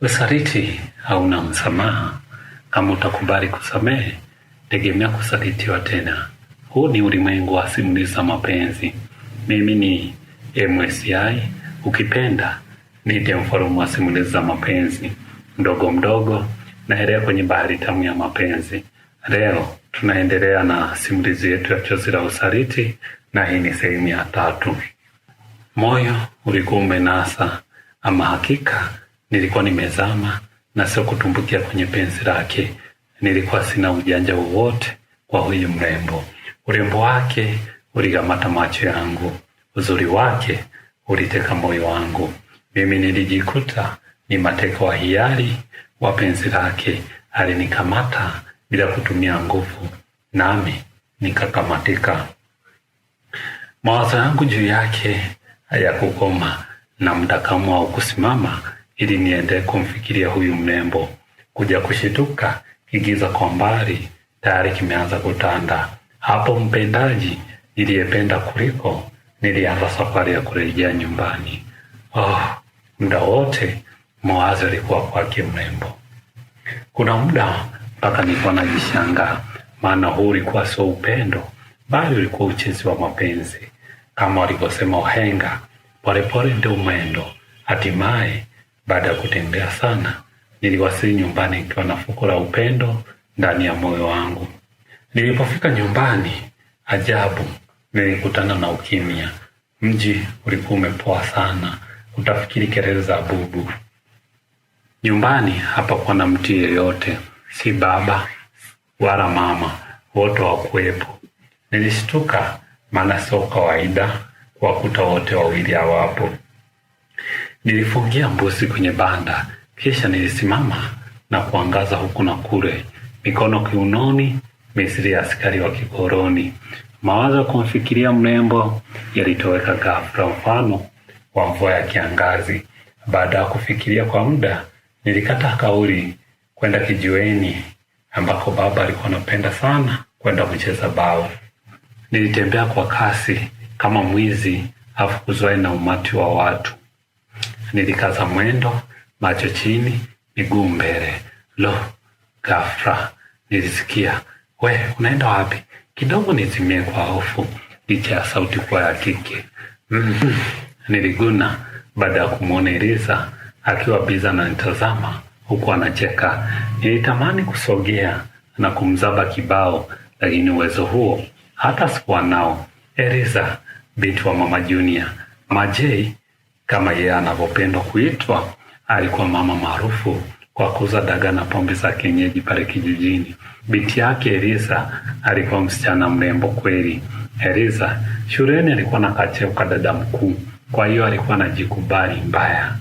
Usaliti hauna msamaha. Kama utakubali kusamehe, tegemea kusalitiwa tena. Huu ni ulimwengu wa simulizi za mapenzi. Mimi ni MSI, ukipenda niite mfalme wa simulizi za mapenzi. Mdogo mdogo naelea kwenye bahari tamu ya mapenzi. Leo tunaendelea na simulizi yetu ya Chozi la Usaliti, na hii ni sehemu ya tatu. Moyo ulikuwa umenasa, ama hakika nilikuwa nimezama na sio kutumbukia kwenye penzi lake. Nilikuwa sina ujanja wowote kwa huyu mrembo. Urembo wake ulikamata macho yangu, uzuri wake uliteka moyo wangu. Mimi nilijikuta ni mateka wa hiari wa penzi lake. Alinikamata bila kutumia nguvu, nami nikakamatika. Mawazo yangu juu yake hayakukoma na muda kamwe haukusimama ili niende kumfikiria huyu mrembo. Kuja kushituka, kigiza kwa mbali tayari kimeanza kutanda. Hapo mpendaji niliyependa kuliko, nilianza safari ya kurejea nyumbani. Oh, muda wote mawazo yalikuwa kwake mrembo. Kuna muda mpaka nilikuwa najishangaa, maana huu ulikuwa sio upendo, bali ulikuwa uchezi wa mapenzi. Kama walivyosema wahenga, polepole ndio mwendo. Hatimaye baada ya kutembea sana, niliwasili nyumbani nikiwa na fuko la upendo ndani ya moyo wangu. Nilipofika nyumbani, ajabu, nilikutana na ukimya. Mji ulikuwa umepoa sana, utafikiri kelele za bubu. Nyumbani hapakuwa na mtu yeyote, si baba wala mama, wote hawakuwepo. Nilishtuka, maana sio kawaida kuwakuta wote wawili hawapo. Nilifungia mbuzi kwenye banda, kisha nilisimama na kuangaza huku na kule, mikono kiunoni, misiri ya askari wa kikoloni. Mawazo ya kumfikiria mrembo yalitoweka ghafla, mfano wa mvua ya kiangazi. Baada ya kufikiria kwa muda, nilikata kauli kwenda kijiweni ambako baba alikuwa anapenda sana kwenda kucheza bao. Nilitembea kwa kasi kama mwizi afukuzwaye na umati wa watu. Nilikaza mwendo, macho chini, miguu mbele. Lo, ghafla nilisikia, we unaenda wapi? Kidogo nizimie kwa hofu, licha ya sauti kuwa ya kike. Niliguna baada ya kumwona Eliza akiwa biza ananitazama huku anacheka. Nilitamani kusogea na kumzaba kibao, lakini uwezo huo hata sikuwa nao. Eliza, binti wa mama Junior, Majei kama yeye anavyopendwa kuitwa, alikuwa mama maarufu kwa kuuza dagaa na pombe za kienyeji pale kijijini. Binti yake Eliza alikuwa msichana mrembo kweli. Eliza shuleni alikuwa na kacheo ka dada mkuu, kwa hiyo alikuwa anajikubali mbaya.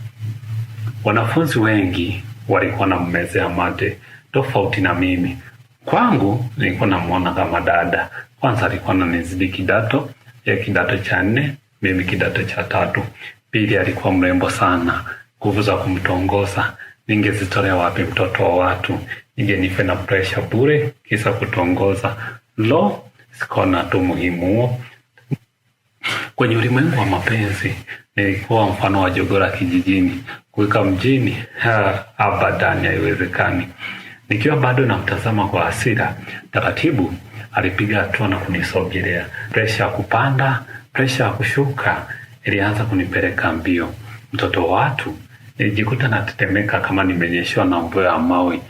Wanafunzi wengi walikuwa na mmezea mate, tofauti na mimi. Kwangu nilikuwa namuona kama dada. Kwanza alikuwa ananizidi kidato, yeye kidato cha nne, mimi kidato cha tatu. Pili, alikuwa mrembo sana, nguvu za kumtongoza ningezitolea wapi? Mtoto wa watu, nije nife na presha bure kisa kutongoza? Lo, sikuona tu muhimu huo. Kwenye ulimwengu wa mapenzi nilikuwa mfano wa jogoo la kijijini, kuweka mjini abadani, haiwezekani. Nikiwa bado namtazama kwa hasira, taratibu alipiga hatua na kunisogelea. Presha ya kupanda, presha ya kushuka ilianza kunipeleka mbio. Mtoto wa watu, nilijikuta natetemeka kama nimenyeshewa na mvua ya mawe.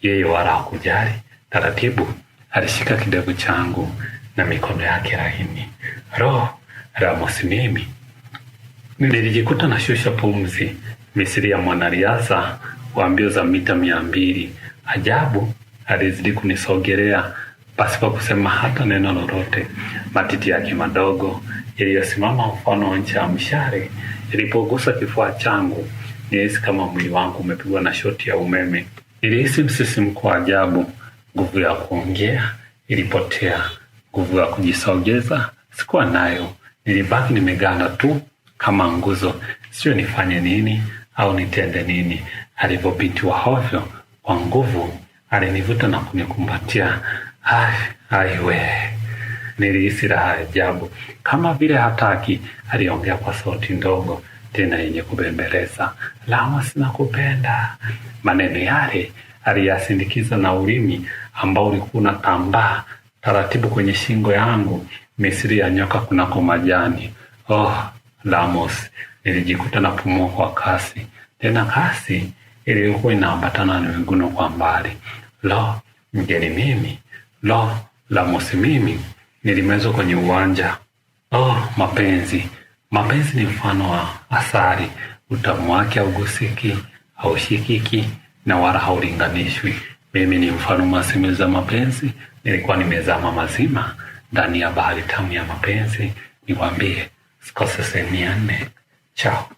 Yeye wala hakujali. Taratibu alishika kidevu changu na mikono yake laini. Roho Ramos, mimi nilijikuta nashusha pumzi misiri ya mwanariadha wa mbio za mita 200. Ajabu, alizidi kunisogelea pasipo kusema hata neno lolote. Matiti yake madogo yaliyosimama mfano wa ncha ya mshale yalipogusa kifua changu, nilihisi kama mwili wangu umepigwa na shoti ya umeme. Nilihisi msisimko wa ajabu. Nguvu ya kuongea ilipotea, nguvu ya kujisogeza sikuwa nayo. Nilibaki nimeganda tu kama nguzo, sio nifanye nini au nitende nini. Alivyopitiwa hovyo kwa nguvu, alinivuta na kunikumbatia. Ai, ai we, nilihisi raha ajabu, kama vile hataki. Aliongea kwa sauti ndogo, tena yenye kubembeleza. Lamos, nakupenda. Maneno yale aliyasindikiza na ulimi ambao ulikuwa unatambaa taratibu kwenye shingo yangu misiri ya nyoka kunako majani. Oh, Lamos, nilijikuta napumua kwa kasi, tena kasi iliyokuwa inaambatana na miguno kwa mbali. Lo, mgeni mimi! Lo, Lamos mimi nilimezwa kwenye uwanja. Oh, mapenzi! Mapenzi ni mfano wa asali, utamu wake haugusiki, haushikiki na wala haulinganishwi. Mimi ni mfano wa simulizi za mapenzi, nilikuwa nimezama mazima ndani ya bahari tamu ya mapenzi. Nikwambie, sikose sehemu ya nne. Chao.